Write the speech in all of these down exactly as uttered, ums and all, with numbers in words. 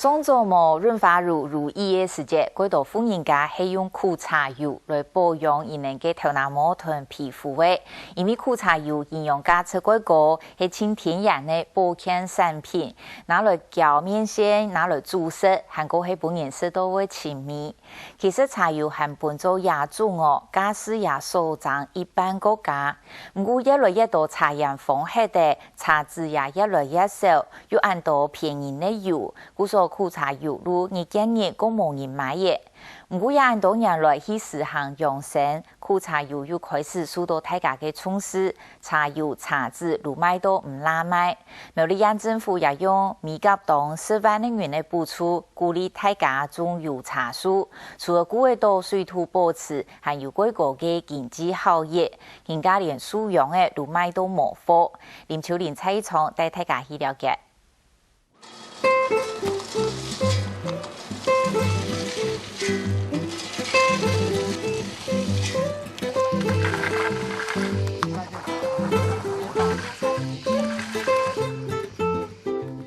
當早無潤滑乳、乳液个時節，過多婦人家係用苦茶油來保養佢等个頭那毛同皮膚个，因為苦茶油營養價值過高，係盡天然个保健產品，拿來攪麵線，拿來煮食，還過係分人食到會尋味。其實茶油還分做野種哦，價數也少爭一般國家。毋過越來越多茶園荒忒个，茶籽也越來越少，又恁多便宜个油， 故所苦茶油路日漸日過無人買咧。毋過也恁多年來去實行養生，苦茶油又開始受到大家个重視，茶油、茶籽都賣到毋罅賣。苗栗縣政府也用每甲當十萬个銀个補助，鼓勵大家種油茶樹，除了顧得到水土保持，還有過高个經濟效益，人家連樹秧仔都賣到無貨。林秋玲、蔡一聰帶大家去了解。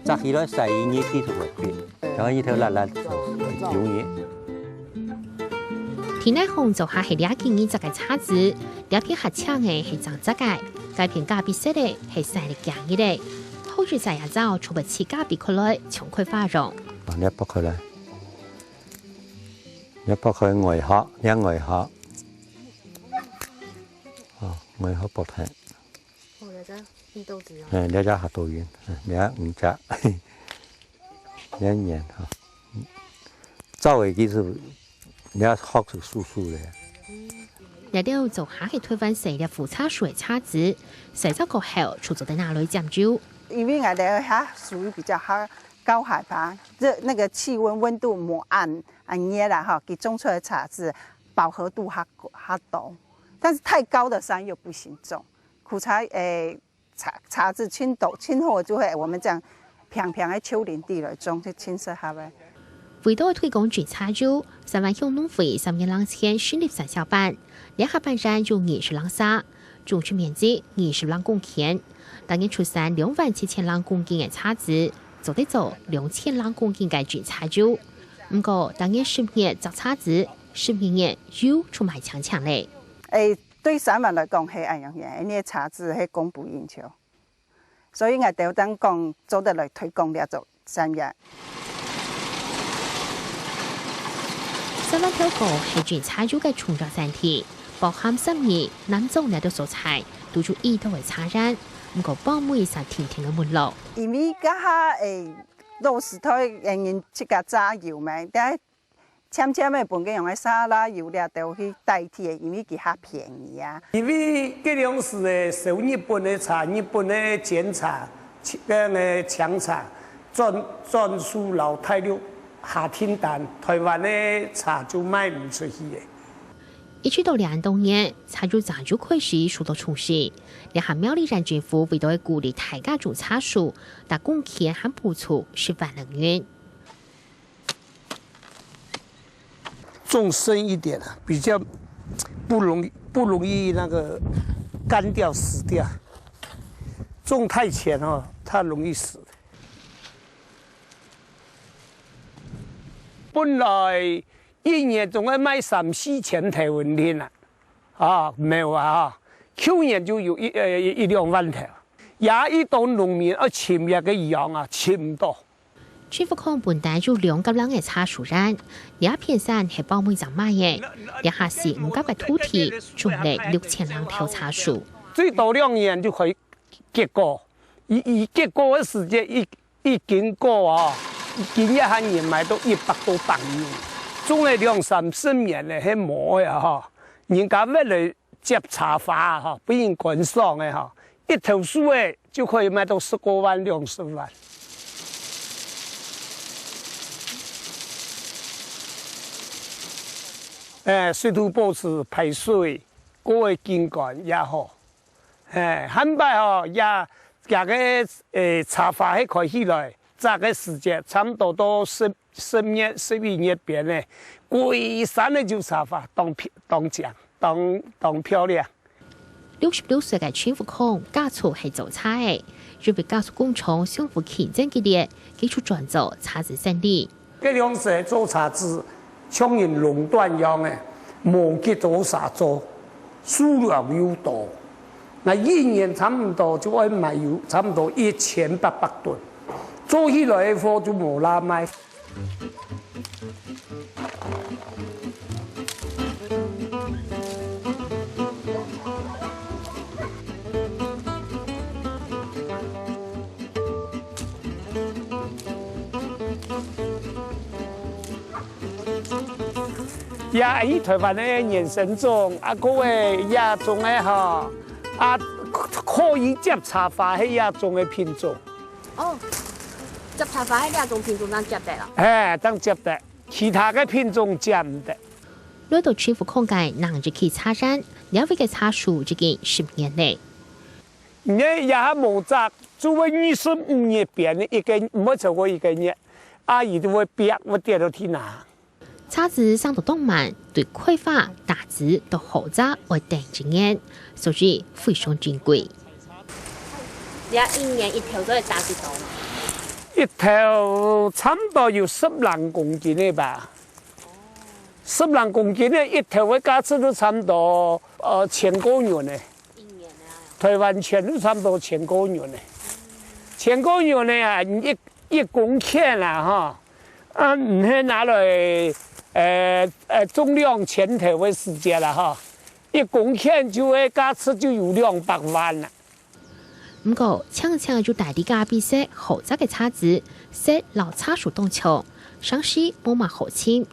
摘起來曬一日，繼續來擯，然後一頭辣辣油熱。 田內項就下係這幾日摘个茶籽，這片較青个係正摘个，該片咖啡色个係曬了幾日个。好日曬啊燥，就會自家飛開來，衝開花容。啊，你要剝開來，你要剝開外殼，你要外殼。哦，外殼剝開。哦，這隻紅豆子哦。哎，這隻紅豆仁，哎，你看五隻。 兩年哈。照理其實你要學出叔叔咧。這兜做下係臺灣細粒苦茶樹个茶籽，曬燥過後，就做得拿來浸酒。因為𠊎兜遐屬於比較較高海拔，這那個氣溫溫度無恁恁熱啦哈，佢種出來茶籽飽和度較較高，但是太高的山又不行種。苦茶誒， 茶茶籽盡多盡好，就係我們這樣平平个丘陵地來種，就盡適合个。為著推廣種茶油，三灣鄉農會三年零前成立產銷班，這下班人有二十零儕，種植面積二十零公頃，逐年出產兩萬七千零公斤个茶籽，做得做兩千零公斤个種茶油。毋過，逐年十月摘茶籽，十二月油就賣淨淨咧。誒，對三灣來講係恁樣个，因為茶籽係供不應求。 所以𠊎兜當講做得來推廣這種產業。三灣頭過係種茶油个重要產地，包含三義、南庄這兜所在，都有已多个茶園，毋過包尾煞定定个沒落。因為這下誒，老時代个人自家榨油嘛，但 漸漸个分該樣个沙拉油了都去代替个，因為佢較便宜啊。因為該量時个收日本个茶，日本个煎茶、該个薔茶，轉轉手摎大陸下訂單，臺灣个茶就賣毋出去个。一直到兩千多年，茶油正又開始受到重視。這下苗栗縣政府為著鼓勵大家種茶樹，逐公頃還補助十萬零銀。 種深一點啊，比較不容易不容易那個乾掉死掉。種太淺哦，它容易死。本來一年總愛賣三四千頭銀鋰啊，啊，沒有啊，舊年就有一呃一兩萬頭，也一到農民愛尋這個樣啊，尋毋到。 徐福康本來有兩甲零个茶樹園，這片山係包尾正買个，這下係五甲个土地，種了六千零頭茶樹。最多兩年就可以結果，佢佢結果个時節，一一斤果啊，今這下人賣到一百多磅銀，種了兩三十年了，還無个啊哈，人家為了 接茶花啊，吼，分人觀賞个吼，一頭樹仔就可以賣到十過萬、兩十萬。欸，水土保持、排水，過个景觀也好。欸，下擺吼，也，這个，欸，茶花係開起來，摘个時節，差毋多到十 十月、十一月邊呢，歸山个就茶花當漂、當靚、當、當漂亮。六十六歲个陳福康家族係做茶个，因為家族工廠相互競爭激烈，佢就轉做茶子生理。該兩儕做茶子，像人壟斷樣个，無幾多儕做，數量又多。那一年差毋多就愛賣有差毋多一千八百噸，做起來个貨就無罅賣。 這係臺灣个原生種，啊，過个這種个吼，啊，可以接茶花係這種个品種。哦，接茶花係這種品種正接得啊？嘿，正接得，其他个品種接毋得。來到陳福康个南日區茶園，這位个茶樹已經十年了。你這下無摘，就會二十五日邊一個，毋會超過一個月，啊，佢就會煏，會跌落地泥。 茶子生到當慢，對開花、打子到好摘愛等一年，所以非常珍貴。這一年一頭做得打幾多嘛？一頭差毋多有十零公斤个吧。十零公斤个一頭个價值都差毋多，呃，千過銀个。一年啊？臺灣錢都差毋多千過銀个。千過銀个啊，一，一公頃啦，吼。 啊，毋係拿來，呃，呃，種兩千頭个時節啦，吼，一公頃就个價值就有兩百萬啦。毋過，常常就帶在家比食好摘个茶子，食摎茶樹當像，常時無麼好尋。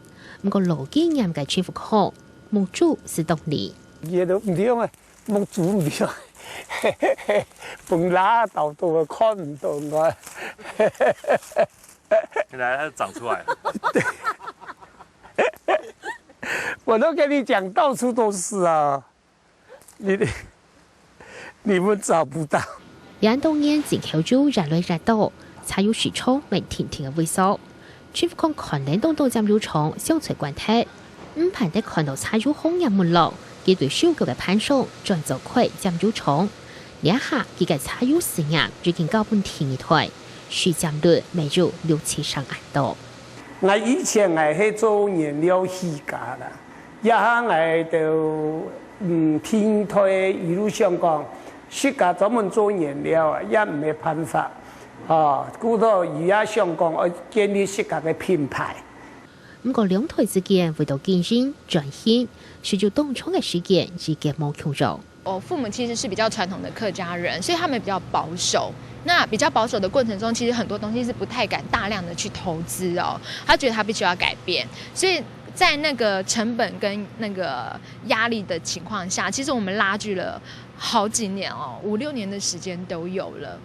毋過，老經驗个陳福康，目珠係當利。也都毋對啊，目珠毋對啊，本來倒都看毋到我。 原來它長出來了。我都跟你講，到處都是啊，你，你們找不到。這恁多年，進口豬越來越多，茶油市場乜定定个萎縮。陳福康看等當多醬油廠相繼關忒，毋盼得看到茶油行業沒落，佢對手腳个盤商轉做開醬油廠。這下佢个茶油事業已經交分第二代， 市佔率乜有六七成恁多。𠊎以前𠊎係做原料起家啦，這下𠊎就，嗯，第二代一路想講，自家專門做原料啊，也毋係辦法，吼，故所佢也想講愛建立自家个品牌。毋過兩代之間為到經營轉型，需要當長个時間，時間無共樣。 我父母其實是比較傳統的客家人，所以他們比較保守。那比較保守的過程中，其實很多東西是不太敢大量的去投資哦，他覺得他必須要改變，所以在那個成本跟那個壓力的情況下，其實我們拉鋸了好幾年哦，五六年的時間都有了。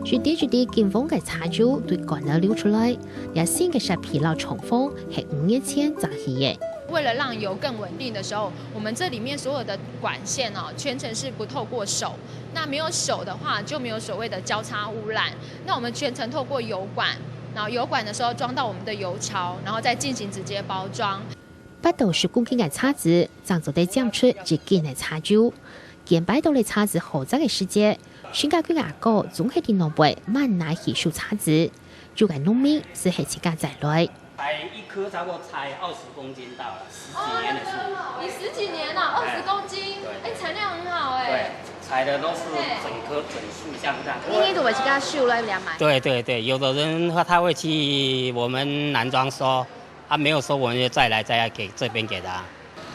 一滴一滴金黃个茶油對罐仔流出來，這新个設備摎廠房係五年前整起个。為了讓油更穩定的時候，我們這裡面所有的管線哦，全程是不透過手。那沒有手的話，就沒有所謂的交叉污染。那我們全程透過油管，然後油管的時候裝到我們的油槽，然後再進行直接包裝。 八到十公斤个茶子，正做得榨出一斤个茶油。見擺到了茶子好摘个時節，陳家軍阿哥總係在外背慢拿去收茶子，有个農民就係自家摘來。採一棵差不多採二十公斤到了，十幾年的樹。你十幾年了，二十公斤，對。哎，產量很好哎。對，採的都是整棵整樹像這樣。你，你都會自家收來兩買？對對對，有的人他，他會去我們南庄收， 啊，沒有收，我們就再來，再來給這邊給他。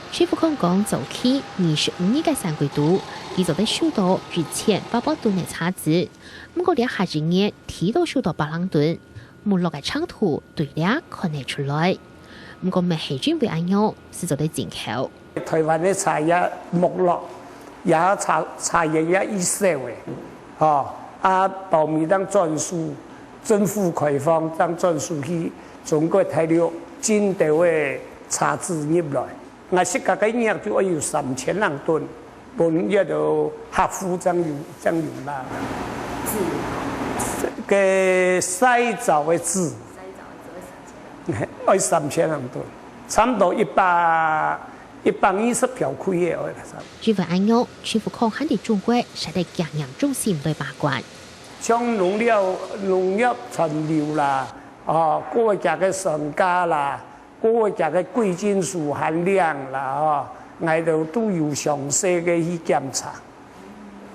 徐福康講，早期二十五年个生活肚，佢做得收到一千八百噸个茶子，毋過這下一年，提到收到百零噸，沒落个程度對這看得出來。毋過，乜係因為恁樣，係做得進口。 臺灣个茶葉沒落，也茶，茶葉也已少个，吼，啊，包尾正轉手，政府開放正轉手去中國大陸進口个茶子入來。𠊎自家个業就愛有三千零噸，分這兜客戶正有，正有啦。个曬燥个紙。愛三千零噸，差毋多一百一百二十條溪仔愛啦。因為恁樣，政府可能還在中國設立檢驗中心來把關。像農業農業殘留啦，哦，過个佢个身價啦，過个佢个貴金屬含量啦，哦，𠊎兜都有詳細个去檢查，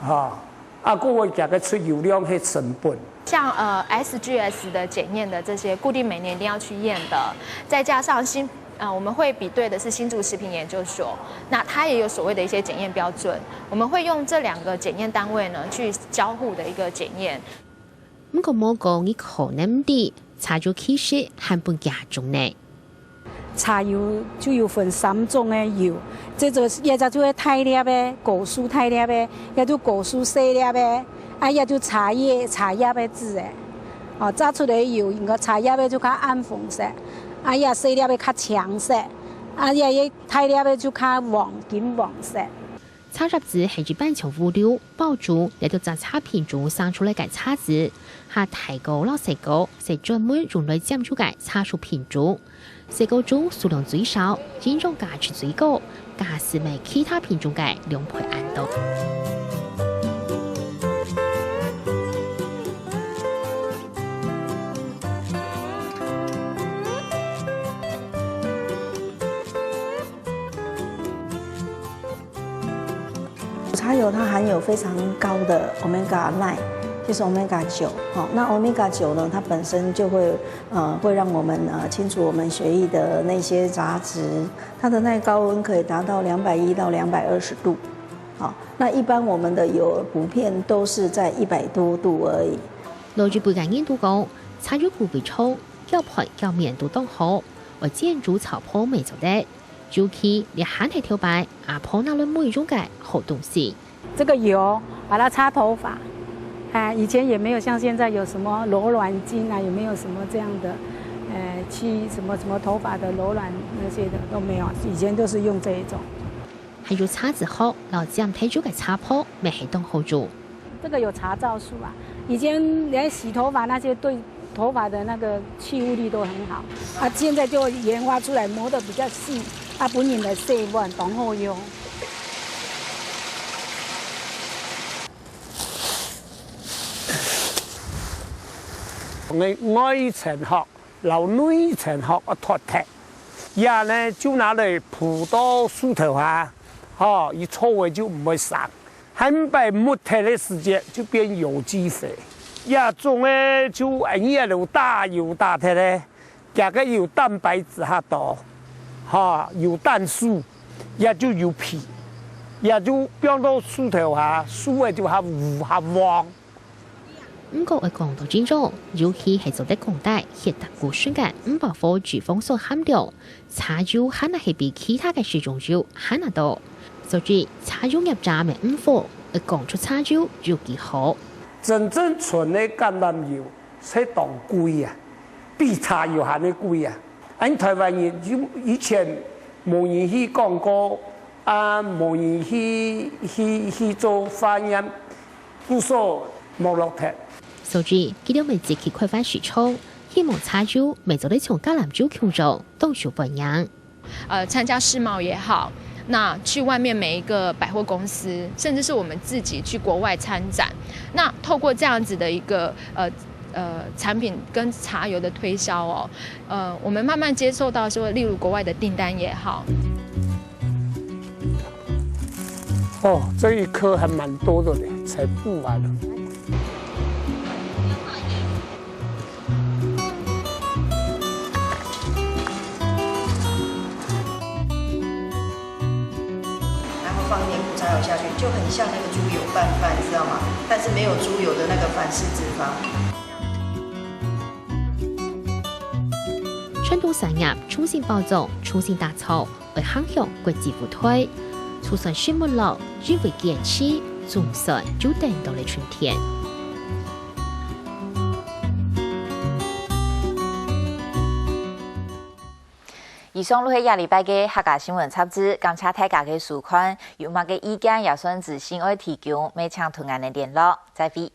哈，啊，過个佢个出油量个成本。像呃 S G S 的檢驗的這些固定每年一定要去驗的，再加上新呃我們會比對的是新竹食品研究所，那它也有所謂的一些檢驗標準，我們會用這兩個檢驗單位呢去交互的一個檢驗。毋過無講，你可能毋知，茶油其實還分幾種呢。茶油就有分三種个油，這就也就係大粒个，果蔬大粒个，也就果蔬細粒个，啊也就茶葉茶葉个籽个。哦，榨出來个油，應該茶葉个就較暗紅色，啊也細粒个較青色，啊也大粒个就較黃金黃色。 茶葉子係一般像物料、包裝，這兜摘茶品種生出來个茶子，下大哥摎細哥係專門用來佔有个茶樹品種。細哥種數量最少，營養價值最高，價數賣其他品種个兩倍恁多。 茶油它含有非常高的 omega nine，就是 omega 九。好，那 omega 九呢，它本身就会呃会让我们呃清除我们血液的那些杂质，它的耐高温可以达到两百一到两百二十度。好，那一般我们的油普遍都是在一百多度而已。老一辈个人都讲，茶油个味道，攪飯攪面都当好，愛煎煮炒烰乜做得。 尤其這還係頭擺阿婆拿來美容个好東西。這個油把它擦頭髮，哎，以前也沒有像現在有什麼柔軟巾啊，也沒有什麼這樣的，呃，去什麼什麼頭髮的柔軟那些的都沒有，以前都是用這一種。還有茶子殼，摎浸忒久个茶泡，乜係當好用。 這個有茶皂素啊，以前連洗頭髮那些對頭髮的那個去污力都很好，啊，現在就研發出來磨得比較細，啊，分人來洗碗當好用。外層殼摎內層殼愛脫忒，這呢就拿來鋪到樹頭下，吼，佢草仔就毋會生。 下擺摎忒个時節就變有機肥。這種个就恁樣有打油打忒个，佢个有蛋白質較多，吼，有氮素，也就有肥，也就放到樹頭下，樹仔就較烏較黃。 毋過愛講到真正，尤其係做得降低血糖過升个五百伏脂肪酸含量，茶油還係比其他个食用油還較多。所以茶油業者乜毋服，愛講出茶油有幾好。真正純个橄欖油係當貴啊，比茶油還要貴啊！恁台灣人就以前無人去講過，啊，無人去去去做化驗， 故所無落忒。所以，佢兜乜積極開發市場，希望茶油乜做得像橄欖油共樣，當受歡迎。呃，參加世貿也好，那去外面每一個百貨公司，甚至是我們自己去國外參展，那透過這樣子的一個呃呃產品跟茶油的推銷哦，呃，我們慢慢接受到說，例如國外的訂單也好。 哦，這一顆還蠻多的嘞，才不完了。然后放一点苦茶油下去，就很像那个猪油拌饭，你知道吗？但是没有猪油的那个反式脂肪。傳統產業重新包裝，重新打造， 愛行向國際舞台，就算食物落，只要堅持，總算就等到了春天。以上就係這禮拜个客家新聞雜誌，感謝大家个收看。有麼个意見也算資訊愛提供，乜請同𠊎等聯絡。再會。